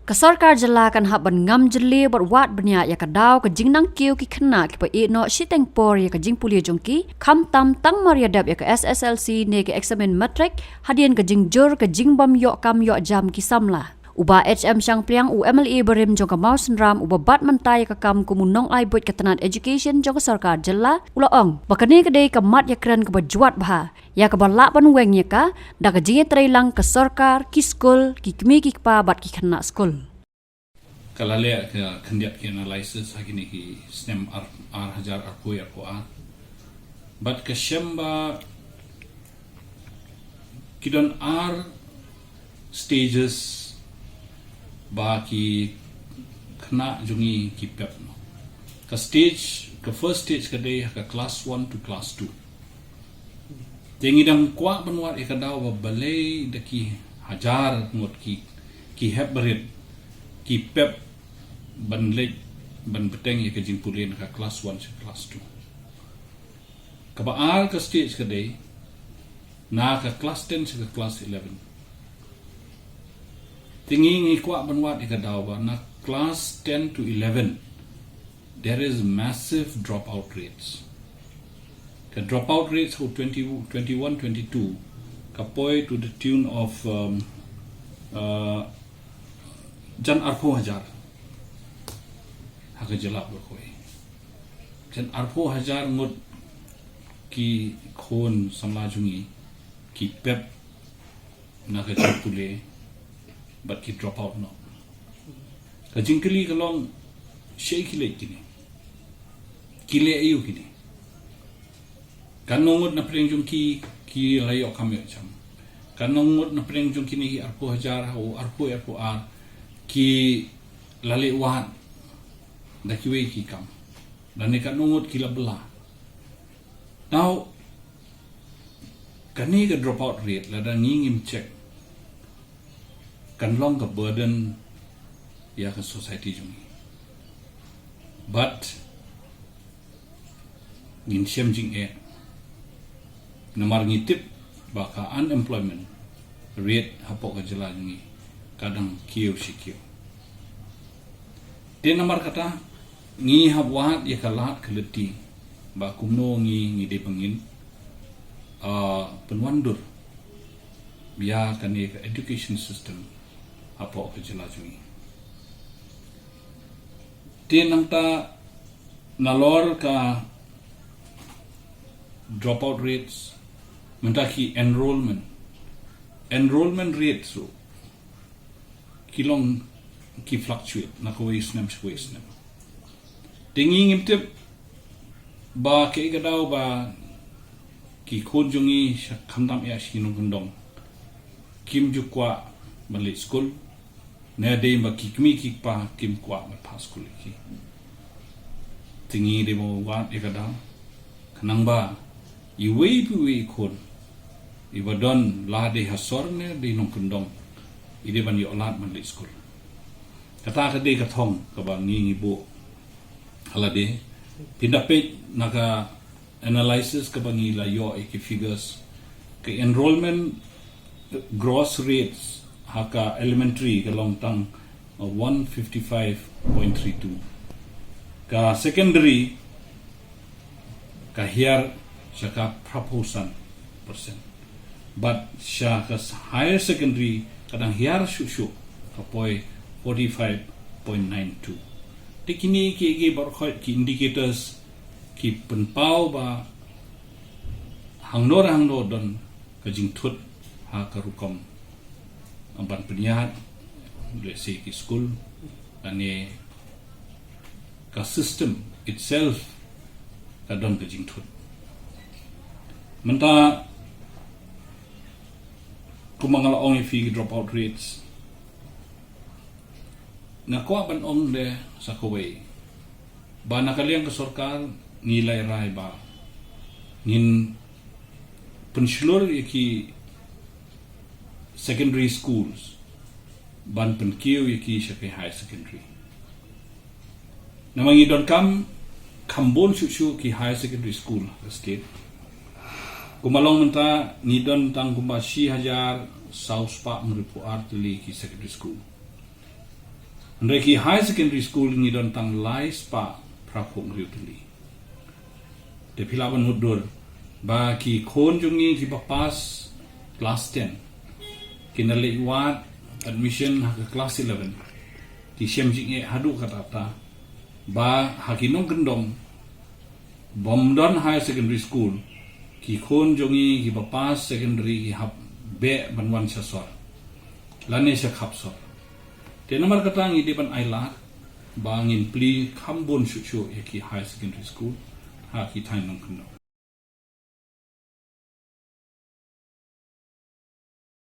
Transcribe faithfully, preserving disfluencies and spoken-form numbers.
Ka sorkar jylla kan hap ban ngam jylliew bad wad bniah ïa ka daw ka jingnang kiew ki khynnah kiba ïehnoh shiteng por ïa ka jingpule jong ki, khamtam tang mar ïadep ïa ka S S L C ne ka eksamin matrik, hadien ka jingjur ka jingbym ïoh kam ïoh jam ki samla. U Bah H M Shangpliang, u M L A barim jong ka Mawsynram, uba bat mynta ïa ka kam kum u nongai buit ka tnat education jong ka sorkar jylla, u la ong ba kane ka dei ka mat ïakren kaba jwat bha, ïa kaba lah ban weng ïa ka da ka jingïatreilang ka sorkar, ki skul, ki kmie ki kpa bad ki khynnah skul. Ka la leh ka khyndiat ki analysis ha kine ki snem ar, ar hajar arphew arphew ar. Bad ka shem ba ki don ar stages ba ki khynnah jong ngi ki pep noh. Ka stage, ka first stage ka dei ha ka class one to class two. Te ngi dang kwah ban wad ïa ka daw ba balei da ki hajar ngut ki, ki hep barit, ki pep ban leit ban bteng ïa ka jingpule na ka class one sha class two. Kaba ar ka stage ka dei na ka class ten sha ka class eleven. Te ngi ngi kwah ban wad ïa ka daw ba na class ten to eleven there is massive dropout rates. Ka dropout rates ho twenty, twenty-one, twenty-two ka poi to the tune of, um, uh, jan arphew hajar ha ka jylla baroh kawei. Jan arphew hajar ngut ki khun samla jong ngi ki pep na ka jingpule bad ki drop out noh. Ka jingkylli ka long, shaei ki leit kine? Ki leh aïu kine? Katno ngut na pdeng jong ki ki la ïoh kam ïoh jam? Katno ngut na pdeng jong kine ki arphew hajar, ha u arphew, arphew ar ki la leh wad da kiwei ki kam? Lane katno ngut ki la bylla? Now, kane ka dropout rate lada ngi ngim check kan long ka burden ïa ka society jong ngi. But ngin shem jingeh namar ngi tip ba ka unemployment rate hapoh ka jylla jong ngi ka dang kiew shi kiew. Te namar kata ngi hap wad ïa ka lad ka lynti ba kumno ngi ngi dei ba ngin, ah, pynwandur ïa kane ka education system hapoh ka jylla jong ngi. Te nangta nalor ka dropout rates mynta ki enrollment, enrollment rates ruh ki long ki fluctuate na kawei snem sha kawei snem. Te ngi ngim tip ba kaei ka daw ba ki khun jong ngi sha khamtam ïa shi nongkyndong kim ju kwah ban leit skul, ne dei ba ki kmie ki kpa kim kwah ban phah skul ïa ki. Te ngi dei ban wad ïa ka daw khnang ba iwei pa iwei i khun iba don, la dei ha sor ne dei nongkyndong, i dei ban ïoh lad ban leit skul. Kata ka dei ka thong kaba ngi ngi buh ha lade. Phin da peit na ka analysis kaba ngi la ïoh ïa ki figures, ka enrollment gross rates ha ka elementary ka long tang, uh, one fifty-five point three two. Ka secondary ka hiar sha ka phraphew san percent. But sha ka s-, higher secondary ka dang hiar shuh shuh, ka poi forty-five point nine two. Te kine ki, ki baroh khoit ki indicators ki pynpaw ba hangno re hangno don ka jingthut ha ka rukom ban pynïaid, lehse ki skul, lane ka system itself ka don ka jingthut. Mynta kumba nga la ong ïa phi ki dropout rates, nga kwah ban ong de sa kawei ba na ka liang ka sorkar ngi la rai ba ngin pynshlur ïa ki secondary schools ban pynkiew ïa ki sha ki higher secondary. Namar ngi donkam kham bun shuh shuh ki higher secondary school ha ka state. Kumba long mynta ngi don tang kumba shi hajar saw spah hynriewphew ar tylli ki secondary school. Hynrei ki higher secondary school ngi don tang lai spah phra phew hynriew tylli. Te phi lah ban mutdur ba ki khun jong ngi kiba pass class ten, ki na leit wad admission ha ka class eleven, ki shem jingeh haduh katta katta ba ha ki nongkyndong bym don higher secondary school, ki khun jong ngi kiba pass secondary ki hap beh ban wan sha sor lane sha khap sor. Te namar kata ngi dei ban ailad ba ngin plie kham bun shuh shuh ïa ki higher secondary school ha ki thaiñ nongkyndong.